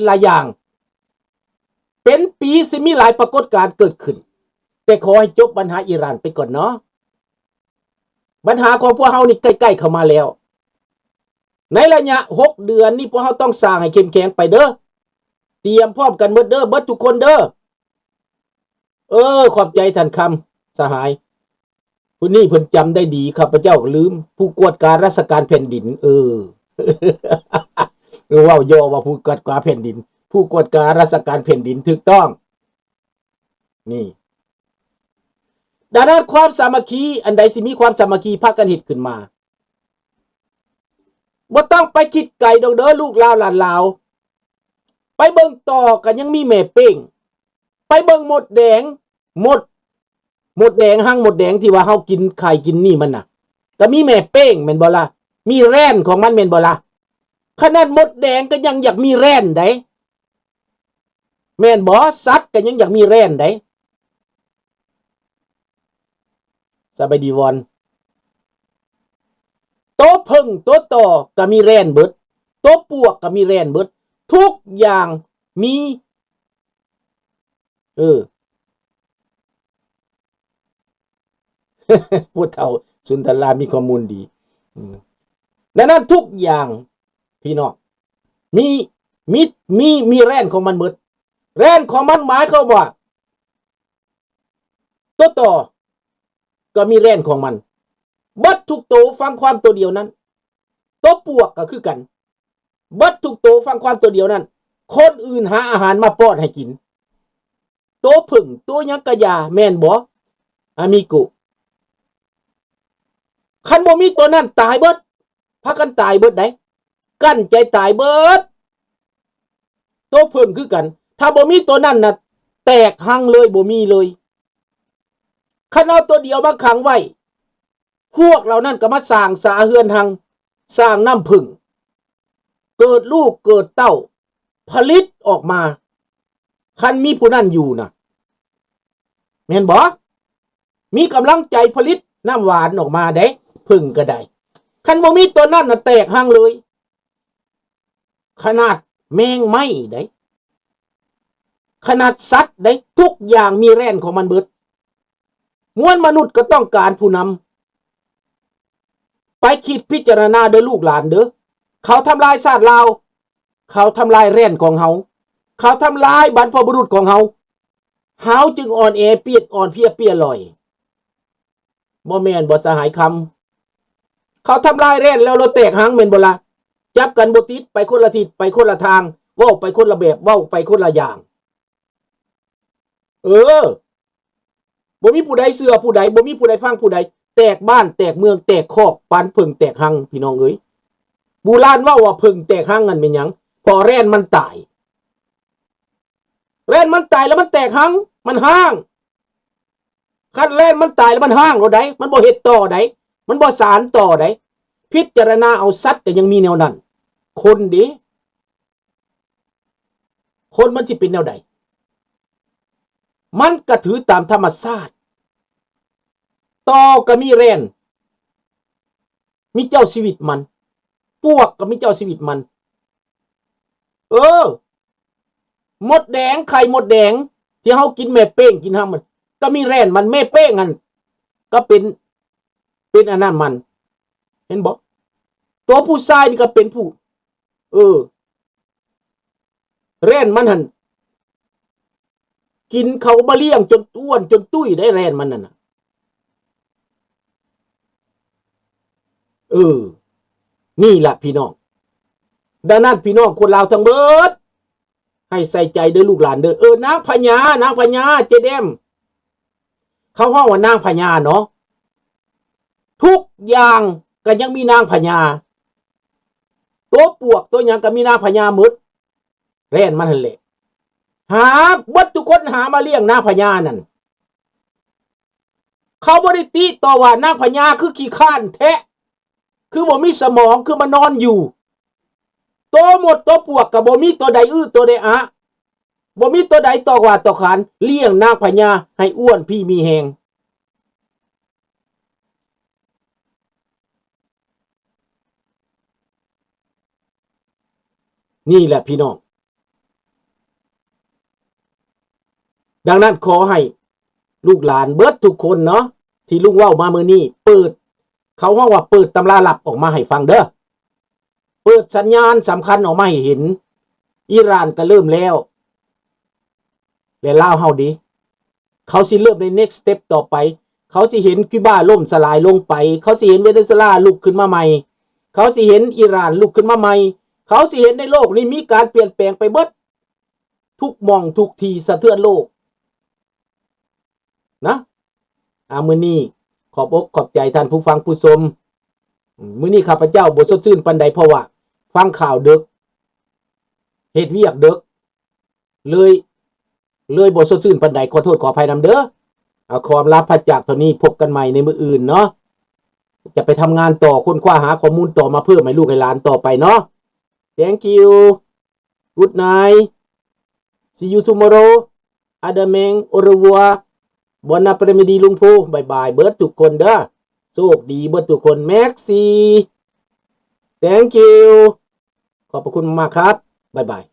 ຫຼາຍຢ່າງ. ເປັນປີຊິມີຫຼາຍປາກົດການເກີດຂຶ້ນ, ແຕ່ຂໍໃຫ້ຈົບບັນຫາອີຣານໄປກ່ອນເນາະ. ບັນຫາຂອງພວກເຮົານີ້ໃກ້ໆເຂົ້າມາແລ້ວ. ໃນໄລຍະຫົກເດືອນນີ້ ພວກເຮົາຕ້ອງສ້າງໃຫ້ເຂັ້ມແຂງໄປເດີ້. ຕຽມພ້ອມກັນເບິດເດີ້, ເບິດທຸກຄົນເດີ້. ເອີ ຂອບໃຈທ່ານຄຳ ສະຫາຍ. ຜູ້ນີ້ເພິ່ນຈຳໄດ້ດີ, ຂ້າພະເຈົ້າກໍລືມ. ຜູ້ກວດກາລາຊະການແຜ່ນດິນ, ເອີ ເວົ້າຍໍວ່າຜູ້ກວດກາແຜ່ນດິນ, ຜູ້ກວດກາລາຊະການແຜ່ນດິນ, ຖືກຕ້ອງ. ນີ້ ດັ່ງນັ້ນ ຄວາມສາມັກຄີ ອັນໃດຊິມີຄວາມສາມັກຄີ ພາກັນເຮັດຂຶ້ນມາ. ບໍ່ຕ້ອງໄປຄິດໄກດອກເດີ້ ລູກລາວຫຼານລາວ. ໄປເບິ່ງຕໍ່ກໍຍັງມີແມ່ເປ້ງ, ໄປເບິ່ງມົດແດງ, ມົດ, ມົດແດງ, ຮັງມົດແດງທີ່ວ່າເຮົາກິນໄຂ່ກິນນີ້ມັນນະ, ກໍມີແມ່ເປ້ງແມ່ນບໍ່ລະ? ມີແລ່ນຂອງມັນແມ່ນບໍ່ລະ? ຂະໜາດມົດແດງກໍຍັງຢາກມີແລ່ນໃດ໋. ແມ່ນບໍ່? ສັດກໍຍັງຢາກມີແລ່ນໃດ໋. ສະບາຍດີວອນ. ໂຕເຜິ້ງໂຕຕໍ່ກໍມີແລ່ນເບິດ, ໂຕປວກກໍມີແລ່ນເບິດ, ທຸກຢ່າງມີ. ເອີ ຜູ້ເຖົ້າສຸນທະລາມີຂໍ້ມູນດີ. ອືມ ດັ່ງນັ້ນທຸກຢ່າງ ພີ່ນ້ອງ ມີ ມີ ມີ ມີແລ່ນຂອງມັນເບິດ. ແລ່ນຂອງມັນໝາຍຄວາມວ່າ ໂຕຕໍ່ກໍມີແລ່ນຂອງມັນ. ເບິດທຸກໂຕຟັງຄວາມໂຕດຽວນັ້ນ. ໂຕປວກກໍຄືກັນ. ເບິດທຸກໂຕຟັງຄວາມໂຕດຽວນັ້ນ. ຄົນອື່ນຫາອາຫານມາປ້ອນໃຫ້ກິນ. ໂຕເຜິ້ງ ໂຕຫຍັງກະຢ່າ ແມ່ນບໍ່ ອາມິໂກ? ຄັນບໍ່ມີໂຕນັ້ນ ຕາຍເບິດ ພາກັນຕາຍເບິດໃດ໋ ກັ້ນໃຈຕາຍເບິດ. ໂຕເຜິ້ງຄືກັນ ຖ້າບໍ່ມີໂຕນັ້ນນະ ແຕກຮັງເລີຍ ບໍ່ມີເລີຍ. ຄັນເອົາໂຕດຽວມາຂັງໄວ້ ພວກເຫຼົ່ານັ້ນກໍມາສ້າງສາເຮືອນຮັງ ສ້າງນ້ຳເຜິ້ງ ເກີດລູກເກີດເຕົ້າ ຜະລິດອອກມາ ຄັນມີຜູ້ນັ້ນຢູ່ນະ ແມ່ນບໍ່? ມີກຳລັງໃຈຜະລິດນ້ຳຫວານອອກມາເດ້ ເຜິ້ງກໍໄດ້. ຄັນບໍ່ມີຕົວນັ້ນນະ ແຕກຮັງເລີຍ. ຂະໜາດແມງໄມ້ໃດ໋ ຂະໜາດສັດໃດ໋ ທຸກຢ່າງມີແລ່ນຂອງມັນເບິດ. ມວນມະນຸດກໍຕ້ອງການຜູ້ນຳ. ໄປຄິດພິຈາລະນາເດີລູກຫຼານເດີ. ເຂົາທຳລາຍຊາດລາວ, ເຂົາທຳລາຍແລ່ນຂອງເຮົາ, ເຂົາທຳລາຍບັນພະບຸລຸດຂອງເຮົາ, ເຮົາຈຶ່ງອ່ອນແອປຽດ ອ່ອນເພຍເປຍລອຍ. ບໍ່ແມ່ນບໍ່ສະຫາຍຄຳ? ເຂົາທຳລາຍແລ່ນແລ້ວ ແລ້ວແຕກຮັງແມ່ນບໍ່ລະ? ຈັບກັນບໍ່ຕິດ ໄປຄົນລະທິດ ໄປຄົນລະທາງ ເວົ້າໄປຄົນລະແບບ ເວົ້າໄປຄົນລະຢ່າງ. ເອີ ບໍ່ມີຜູ້ໃດເຊື່ອຜູ້ໃດ ບໍ່ມີຜູ້ໃດຟັງຜູ້ໃດ ແຕກບ້ານແຕກເມືອງ ແຕກຄອກ ປານເຜິ້ງແຕກຮັງ ພີ່ນ້ອງເອີຍ. ບູຮານເວົ້າວ່າເຜິ້ງແຕກຮັງນັ້ນແມ່ນຫຍັງ? ເພາະແລ່ນມັນຕາຍ. ແລ່ນມັນຕາຍແລ້ວມັນແຕກຮັງ ມັນຮ້າງ. ຄັນແລ່ນມັນຕາຍແລ້ວມັນຮ້າງໂລດໃດ໋ ມັນບໍ່ເຮັດຕໍ່ໃດ໋ ມັນບໍ່ສານຕໍ່ໃດ໋. ພິຈາລະນາເອົາ ສັດກໍຍັງມີແນວນັ້ນ ຄົນເດ ຄົນມັນຊິເປັນແນວໃດ? ມັນກະຖືຕາມທຳມະຊາດ. ຕໍ່ກໍມີແລ່ນ ມີເຈົ້າຊີວິດມັນ, ປວກກໍມີເຈົ້າຊີວິດມັນ. ເອີ ມົດແດງ ໄຂ່ມົດແດງ ທີ່ເຮົາກິນແມ່ເປ້ງກິນຮຳມັນ ກໍມີແລ່ນມັນ. ແມ່ເປ້ງຫັ້ນກໍເປັນ ເປັນອັນນັ້ນມັນ ເຫັນບໍ່? ຕົວຜູ້ຊາຍນີ້ກໍເປັນຜູ້ ເອີ ແລ່ນມັນຫັ້ນ ກິນເຂົາມາລ້ຽງຈົນອ້ວນຈົນຕຸ້ຍໄດ໋ ແລ່ນມັນນັ້ນນະ. ເອີ ນີ້ລະພີ່ນ້ອງ. ດັ່ງນັ້ນພີ່ນ້ອງຄົນລາວທັງເບິດ ໃຫ້ໃສ່ໃຈເດີລູກຫຼານເດີ. ເອີ ນາງພະຍາ ນາງພະຍາ ເຈແດມ ເຂົາຮ້ອງວ່ານາງພະຍາເນາະ. ທຸກຢ່າງກໍຍັງມີນາງພະຍາ. ຕົວປວກຕົວຫຍັງກໍມີນາງພະຍາໝົດ. ແລ່ນມັນຫັ້ນແຫຼະ. ຫາເບິດທຸກຄົນ ຫາມາລ້ຽງນາງພະຍານັ້ນ. ເຂົາບໍ່ໄດ້ຕິຕໍ່ວ່ານາງພະຍາຄືຂີ້ຄ້ານແທ້ ຄືບໍ່ມີສະໝອງ ຄືມານອນຢູ່. ໂຕມົດໂຕປວກກໍບໍ່ມີຕົວໃດອື້ຕົວໃດອະ ບໍ່ມີຕົວໃດຕໍ່ວ່າຕໍ່ຂານ ລ້ຽງນາງພະຍາໃຫ້ອ້ວນພີມີແຮງ. ນີ້ແຫຼະພີ່ນ້ອງ ດັ່ງນັ້ນ ຂໍໃຫ້ລູກຫຼານເບິດທຸກຄົນເນາະ ທີ່ລຸງເວົ້າມາມື້ນີ້ ເປີດ ເຂົາເວົ້າວ່າເປີດຕຳລາລັບອອກມາໃຫ້ຟັງເດີ້. ເປີດສັນຍານສຳຄັນອອກມາໃຫ້ເຫັນ. ອີຣານກໍເລີ່ມແລ້ວ ແລະ ລາວເຮົາເດ ເຂົາຊິເລີ່ມໃນ next step ຕໍ່ໄປ. ເຂົາຊິເຫັນຄິວບາລົ້ມສະຫຼາຍລົງໄປ, ເຂົາຊິເຫັນເວເນຊູເອລາລຸກຂຶ້ນມາໃໝ່, ເຂົາຊິເຫັນອີຣານລຸກຂຶ້ນມາໃໝ່, ເຂົາຊິເຫັນໃນໂລກນີ້ມີການປ່ຽນແປງໄປເບິດ ທຸກໝ່ອງທຸກທີ່ ສະເທືອນໂລກນະ. ອາ ມື້ນີ້ຂອບອົກຂອບໃຈທ່ານຜູ້ຟັງຜູ້ຊົມ. ອາ ມື້ນີ້ຂ້າພະເຈົ້າບໍ່ສົດຊື່ນປານໃດ ເພາະວ່າຟັງຂ່າວເດິກ ເຮັດວຽກເດິກ ເລີຍ ເລີຍບໍ່ສົດຊື່ນປານໃດ. ຂໍໂທດຂໍອະໄພນຳເດີ້. ອາ ຂໍອຳລາພາກຈາກເທົ່ານີ້ ພົບກັນໃໝ່ໃນມື້ອື່ນເນາະ. ຈະໄປທຳງານຕໍ່ ຄົ້ນຄວ້າຫາຂໍ້ມູນຕໍ່ມາເພີ່ມໃຫ້ລູກໃຫ້ຫຼານຕໍ່ໄປເນາະ. Thank you. Good night. See you tomorrow. Adameng, au revoir. Bon après-midi ລຸງພູ. ບາຍບາຍເບິດທຸກຄົນເດີ້. ໂຊກດີເບິດທຸກຄົນ. Merci. Thank you. ຂອບພະຄຸນມາກໆ ຄັບ. ບາຍບາຍ.